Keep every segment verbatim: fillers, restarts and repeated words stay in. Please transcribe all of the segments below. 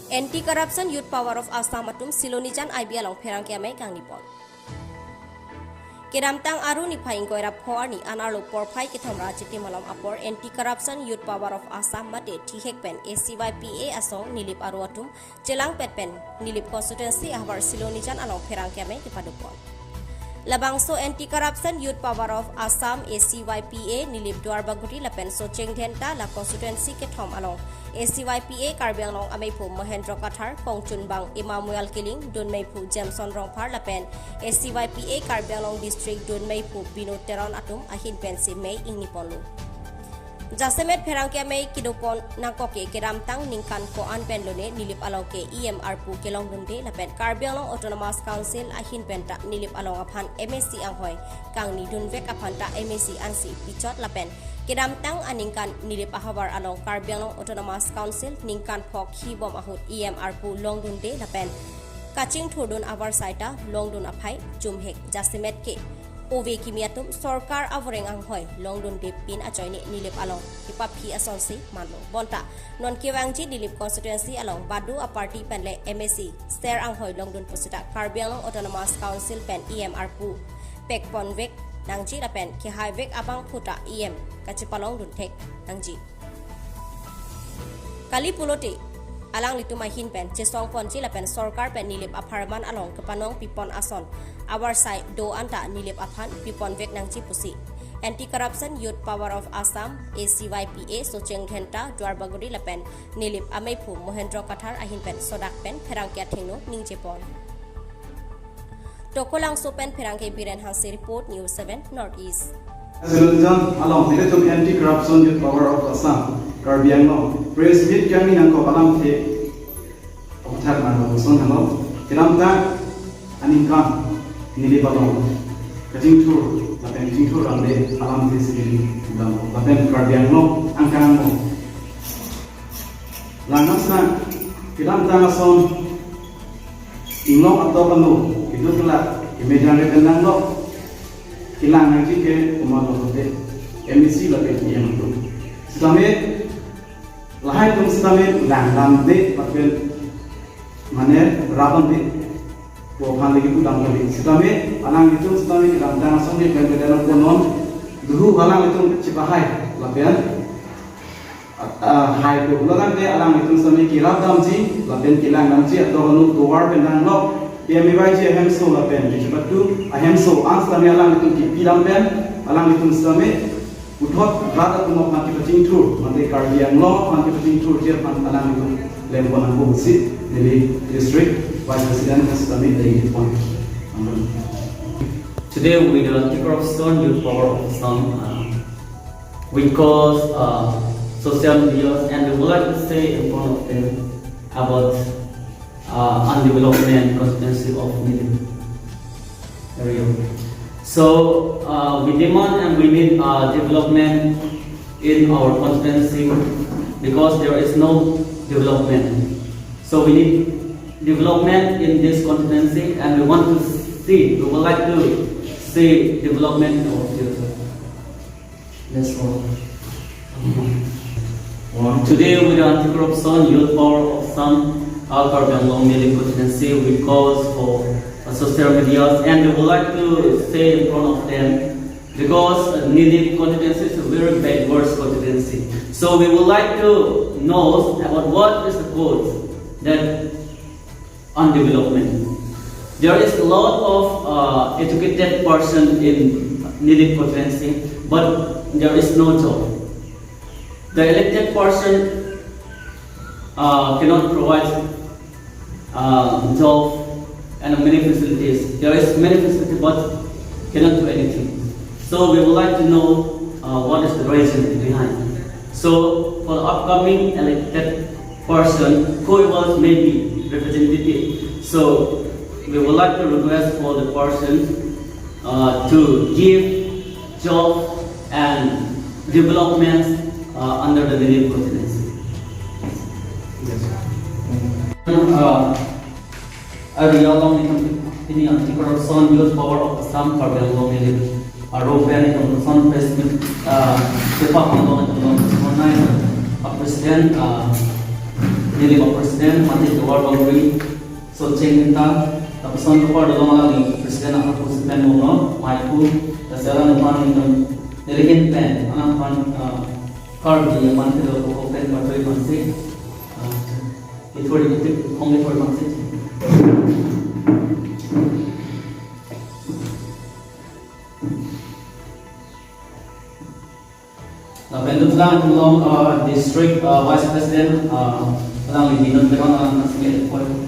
Anti-Corruption Youth Power of Assam atum Silonijan I B along pherangke amei kangnipon. Kedamtang Aru niphai ingkoi ra pho arni an arlo porphai kethom ra achitim malom apor Anti-Corruption Youth Power of Assam mate thihek pen A C Y P A asong Nilip Aru atum chelangpet pen Nilip constituency ahavar Silonijan along pherangke amei kepadopon. Labangso Anti-Corruption Youth Power of Assam, A C Y P A, Nilip Duarbagori lapen Socheng Dhenta la constituency kethom along A C Y P A Karbi Anglong ameiphu Mohendro Kathar, kongchunbang Emmanuel Killing, dunmeiphu Jameson Rongphar lapen A C Y P A Karbi Anglong District dunmeiphu Binu Teron atum ahin pensi mei ingniponlo. Jasemet pherangke amei kedopon nangkok ke kedamtang ningkan ko-an pen lone Nilip along ke E M arpu kelongdunde lapen Karbi Anglong Autonomous Council ahin penta Nilip along aphan M A C anghoi kangnidunvek aphanta M A C ansi pichot lapen kedamtang aningkan Nilip ahavar along Karbi Anglong Autonomous Council ningkan phok hibom ahut E M arpu longdunde lapen kachingthurdun avar saita longdun aphai jumhek jasemet ke ove kimi atum sorkar avoreng anghoi longdunde pin ajoine Nilip along kepaphi asonsi manlo. Bonta non kevangji Nilip constituency along badu aparty penle M A C ser anghoi longdun pusita Karbi Anglong Autonomous Council pen E M arpu pekponvek nangji lapen kehaivek abangphuta E M kachepalongdun thek nangji. Kali pulote alanglitum ahin pen chesongponji lapen sorkar pen Nilip apharman along kepanong pipon ason avarsai do anta Nilip aphan piponvek nangji pusi Anti-Corruption Youth Power of Assam, A C Y P A, Socheng Dhenta, Duarbagori lapen Nilip ameiphu Mohendro Kathar ahin pen sodak pen pherangke athengno ningjepon. Tokolangso pen pherangke Biren Hanse report, News seven North East. Silonijan along nelitum Anti-Corruption Youth Power of Assam, Karbi Anglong press meet kangni nangkok alamthe aphuthak nangkok son halo. Kedamtang aningkan Nilip along kachingthur lapen chingthur rangde alamthe si neli dam lapen Karbi Anglong angkang mo. Langdamsna kedamtang ason inglong atok ano keduk la kemejang re pen langlo, kelang nangji ke komatlo pulote M A C lapen E M atum. Sitame lahai atum sitame langdamde lapen mane rabang de ko aphan lagi pudam kali. Sitame alanglitum sitame kedamtang ason ke pen pen konon duhu alanglitum chepahai lapen ah, hai do pulo tangte alanglitum sitame kerap damji lapen kelang damji atok ano tovar pen nanglo, P M A Y G ahemso lapen kachepatu ahemso an sitame alanglitum kepi dam pen alanglitum sitame puthot rat atum aphan kepachingthur, mate Karbi Anglong aphan kepachingthurji aphan alanglitum lempon nangkok pusi neli District Vice President sitame dei pon. Today with the Anti-Corruption Youth Power of Assam, uh, we cause uh, social media and we would like to say in front of them about uh, undevelopment constituency of Nilip area. So uh, we demand and we need uh, development in our constituency because there is no development. So we need development in this constituency and we want to see, we would like to see development in our future. That's all. Today with the Anti-Corruption Youth Power of Assam, our Karbi Anglong Nilip constituency, we call for a social media and we would like to say in front of them because uh, Nilip constituency is a very backwards constituency. So we would like to know about what is the cause that undevelopment. There is a lot of uh, educated person in Nilip constituency, but there is no job. The elected person uh, cannot provide uh, job and many facilities. There is many facilities, but cannot do anything. So we would like to know uh, what is the reason behind. So for the upcoming elected person, who was maybe representative. So we would like to request for the person uh, to give job and development uh, under the Nilip constituency. Uh, a real long ini Anti-Corruption Youth Power of Assam Karbi Anglong Nilip aropen itum son press meet uh, sepak pangdong itum long semonai a president uh, Neli ba president mate Jowar Bangri Socheng Henta, lapuson kepar dolong alangli president ahut pusi pen mono, maipu, lasi alangliphan nelitum neli ahin pen, alangliphan, ah, Karbi aman kedo ko pen batoi bangsi, ah, ithori ithip khong ithori bangsi. Lapen dun lang along, uh, district, uh, vice president, uh, alangli Binod Teron alang nangsi appoint.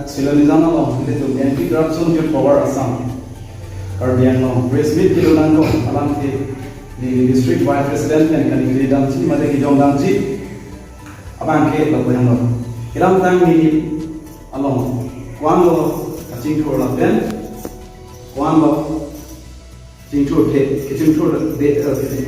Silonijan along, nelitum Anti Corruption Youth Power Assam, Karbi Anglong, press meet kedo nangkok, alam ke, neli district vice president pen kaningje damji, mate kejong damji, abang ke lapu yang lo. Kedamtang neli along, ko-an lo kachingthur lapen, ko-an lo chingthur ke, kachingthur de, eh,